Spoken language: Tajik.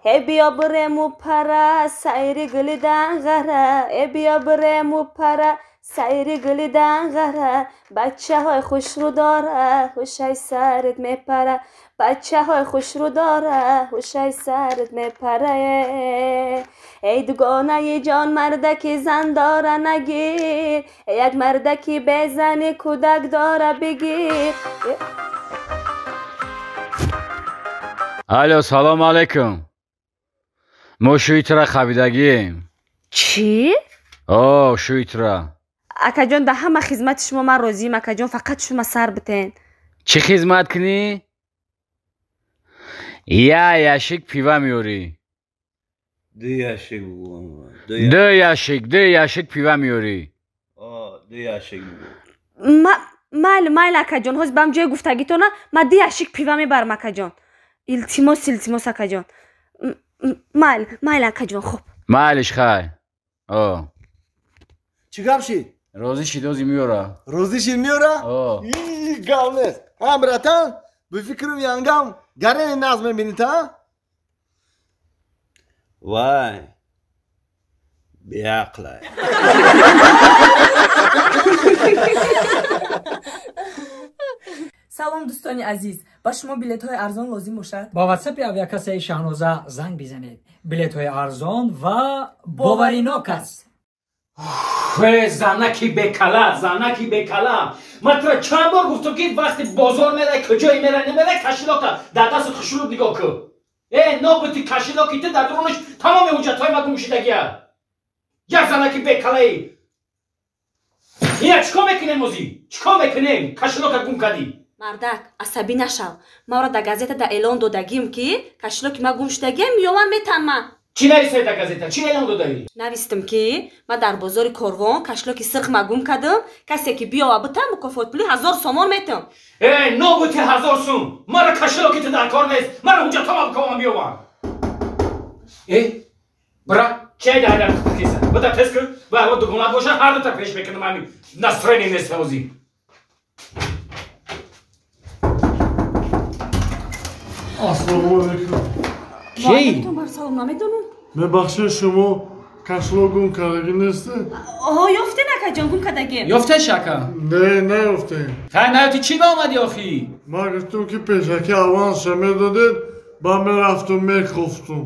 Э биё бирему пара сайри гули данғара, э биё бирему пара сайри гули данғара, бачаҳои хушрӯ дора, ҳушай сарит мепара, бачаҳои хушрӯ дора, ҳушай сарит мепара. Эй дугонаи ҷон, мардаки зан дора нагир, як мардаки безани кӯдак дора бигир. Алло, салом алейкум. Мо шӯитра хабидагием. Чӣ? О, шӯитра. Акаҷон, да ҳама хизмати шумо ман розием, акаҷон, фақат шумо сар битен. Чӣ хизмат кунӣ? Я ящик пива меёрӣ. Ду ящик бугум. Ду ящик, ду ящик пива меёрӣ. О, ду ящик бугум. Майли, майли, акаҷон, ҳозир бам ҷои гуфтагитона ма ду ящик пива мебарам, акаҷон. Илтимос, илтимос, акаҷон. Майли, майли, акаҷон, хуб. Майлиш, хай. О. Чӣ гап шид? Розӣ шид, ози меёра. Розӣ шид меёра? О. Гап нест. Ҳа, братан, ба фикрам янгам гарани нағз мебинед, а? Вай, беақлай. Салом, дӯстони азиз, ба шумо билетҳои арзон лозим бошад? Ба ватсапи авиакассаи Шаҳноза занг бизанед. Билетҳои арзон ва боваринок аст. Э, занаки бекала, занаки бекала, ман тура чанд бор гуфтам, ки вақти бозор мерай, куҷое мерай, намерай, кошелёка дар дастат хушрӯб нигоҳ кун. Э, нобути кошелёки ту дар дурунаш тамоми ҳуҷҷатҳои ма гум шудагия. Як занаки бекалаи. Ина чӣ кор мекунем озӣ? Чӣ кор мекунем? Кошелёка гум кардӣ. Мардак, асабӣ нашав. Маро дар газета да эълон додагим, ки кошелёки ма гум шудагиам, меёвам метан ма. Чӣ нависед дар газета? Чӣ эълон додаӣ? Навистам, ки ма дар бозори Корвон кошелёки сирх ма гум кардам, касе ки биёва битам, мукофотпули 1000 сомон метам. Э, нобути 1000 сум! Мара кошелёки ту дар кор нест, мара ҳуҷҷатҳома бикомам биёвам. Э, бира, чай дар киса бида, тез кун. Ва дугона боша, ҳар дута пеш мекунам. Ҳамин настроение нест ҳозир. Ассалому алайкум. Ки? Салом, намедонам. Мебахшед, шумо кошелёк гум кардагӣ нестед? Оҳо, ёфтен, акаҷон, гум кардагем. Ёфтеш, ака? Не, наёфтем. Хай, наёфти, чӣ ба омадӣ охӣ? Ман гуфтам, ки пешакӣ авансша медодед, ба мерафтум мекофтум.